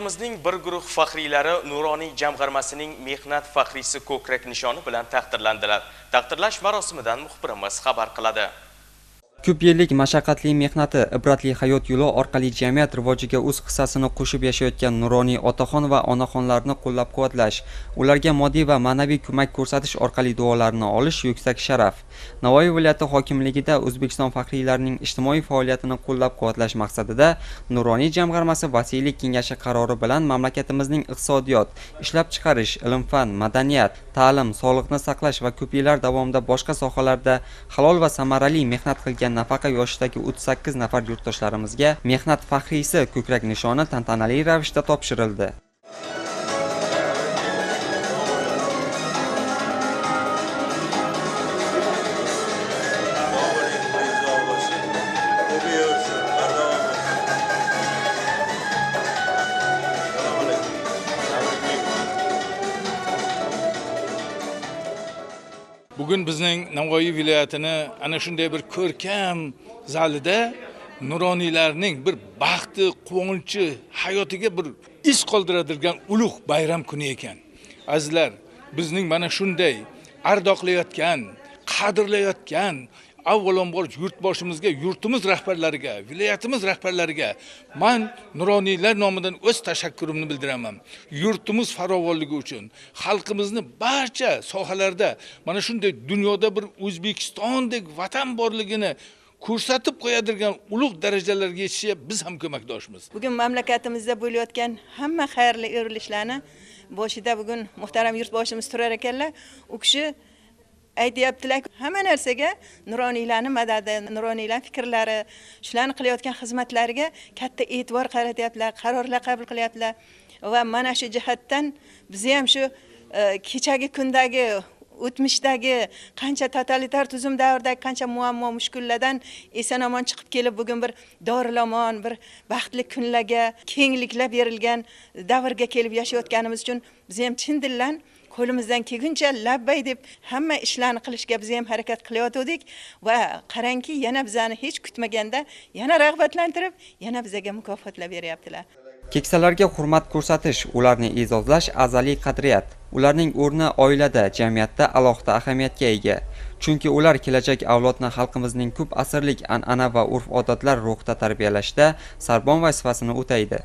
Viloyatimizning bir guruh faxriylari Nuroniy jamg'armasining mehnat faxriysi ko'krak nishoni bilan taqdirlandilar. Taqdirlash marosimidan muxbirimiz xabar qiladi. Ko'p yillik mashaqqatli mehnati, ibratli hayot yo'li orqali jamiyat rivojiga o'z hissasini qo'shib yashayotgan nuroniy otaxon va onaxonlarni qo'llab-quvvatlash, ularga moddiy va ma'naviy ko'mak ko'rsatish orqali duolarini olish yuksak sharaf. Navoiy viloyati hokimligida O'zbekiston faxriylarining ijtimoiy faoliyatini qo'llab-quvvatlash maqsadida Nuroniy jamg'armasi vasiylik kengashi qarori bilan mamlakatimizning iqtisodiyot, ishlab chiqarish, ilm-fan, madaniyat, ta'lim, sog'liqni saqlash va ko'p yillar davomida boshqa sohalarda halol va samarali mehnat qilgan nafaqa yoshidagi 38 nafar yurtdoshlarimizga mehnat faxriysi ko'krak nishoni tantanali ravishda topshirildi. Bugun bizning Navoiy viloyatini ana shunday bir ko'rkam zalida nuroniylarning bir baxti, quvonchi, hayotiga bir iz qoldiradigan ulug' bayram kuni ekan. Azizlar, bizning mana shunday ardoqlayotgan, qadrlayotgan avvalambor yurtboshimizga, yurtimiz rahbarlariga, viloyatimiz rahbarlariga men nuroniylar nomidan o'z tashakkurimni bildiraman. Yurtimiz farovonligi uchun, xalqimizni barcha sohalarda mana shunday dunyoda bir O'zbekistondek vatan borligini ko'rsatib qo'yadigan ulug' darajalarga yetishiga biz ham ko'makdoshmiz. Bugun mamlakatimizda bo'layotgan hamma xayrli urilishlarni boshida bugun muhtaram yurtboshimiz turar ekanlar. U kishi aytyaptilar, hamma narsaga nuroniylarning madadi, nuroniylar fikrlari, shularni qilayotgan xizmatlariga katta e'tibor qaratyaptilar, qarorlar qabul qilyaptilar va mana shu jihatdan biz ham shu kechagi kundagi, o'tmishdagi qancha totalitar tuzum davridagi qancha muammo, mushkullardan eson-omon chiqib kelib bugun bir dorilamon, bir baxtli kunlarga, kengliklar berilgan davrga kelib yashayotganimiz uchun biz ham chin dildan qo'limizdan kelguncha labbay deb hamma ishlarni qilishga biz ham harakat qilayotgandik va qarangki, yana bizani hech kutmaganda yana rag'batlantirib, yana bizga mukofotlar beryaptilar. Keksalarga hurmat ko'rsatish, ularni e'zozlash azaliy qadriyat. Ularning o'rni oilada, jamiyatda alohida ahamiyatga ega. Chunki ular kelajak avlodni xalqimizning ko'p asrlik an'ana va urf-odatlar ruhida tarbiyalashda sarbon vazifasini o'taydi.